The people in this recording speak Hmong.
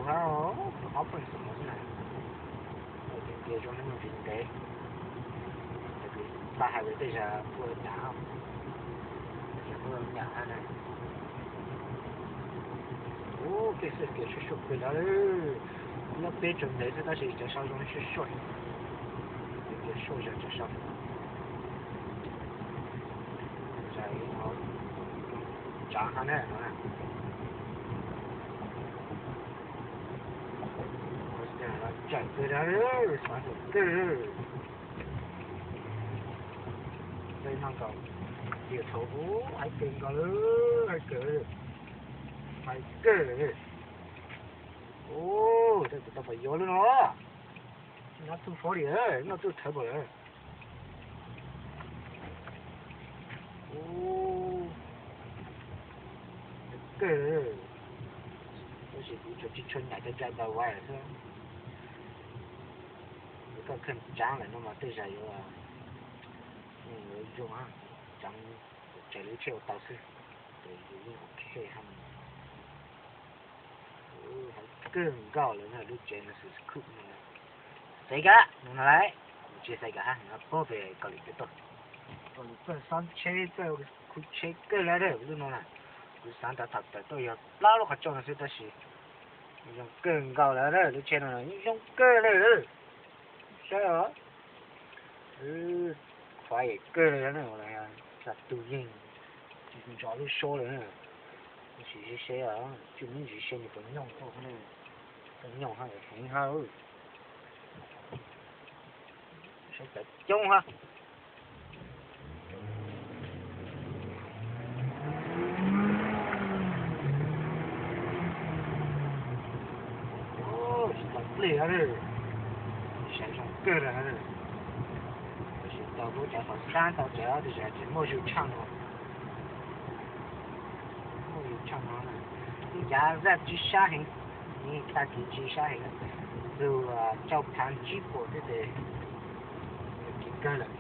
Ob pheej xwm no xwb na. Ua tiag tiag zoo li mus tsis ntev, pab hais tias tej zaum puas nyam, tej zaum puas nyam na. Ub, tej xwb tias suaj suaj kawg lawm. Nyob peb tsaus ntev xwb tab sis cov saud zoo li suaj suaj, tias suaj zog cov saud. Zais tsav ha na no. Tsaim kawg na, xav kawg. Peb no nkaus, tias thaum ub hais kawg nkaus lawm, hais kawg, hais kawg. Ub, tej kuv tau pom yuav lub no, nab tug fo li, noj tug thawv pom lawm. Ub, hais kawg. Tab sis kuv tsuas tsis tshua nyam cov driver wire xwb. Yog koj kheej tsav lawm no mas tej zaum yuav, yuav zoo, tsav, tsav lub tsheb ua tau xwb, ces yus yeej ok ha. Hais kawg nkaus lawm na, lub tsev no xwb khuj no. Xaiv kab no no lauj, kuv tsis xaiv kab ha, no pog pem Kaus Lim peb tuaj. Kaus Lim peb xob tsheb, peb khuv tsheb kawg lawm lub no na. Kuv xav nrad tham tawm tuaj yog plaub lub qhov tsua no xwb tab sis zoo kawg nkaus lawm, lub tsheb no zoo kawg lawm. Saib os, qhuav yam kawg li na, txav tus yeej tsis nco lub suab lawm na. Tab sis seb seb os, tsis muaj ntsis seb nws puas nyooj tuaj, puas nyooj ha, heev ha. Saib cov coob ha. Tsis tau plig, saib zoo kawg li. Tab sis tau lub cov qhov sab tau cov, tab sis tsis muaj zug tshaj no. Muaj zug tshaj no, lub cav zaj tsis sab heev, tag kis tsis sab heev, zug tsau phav tsib puas xwb ces kis kawg lawm.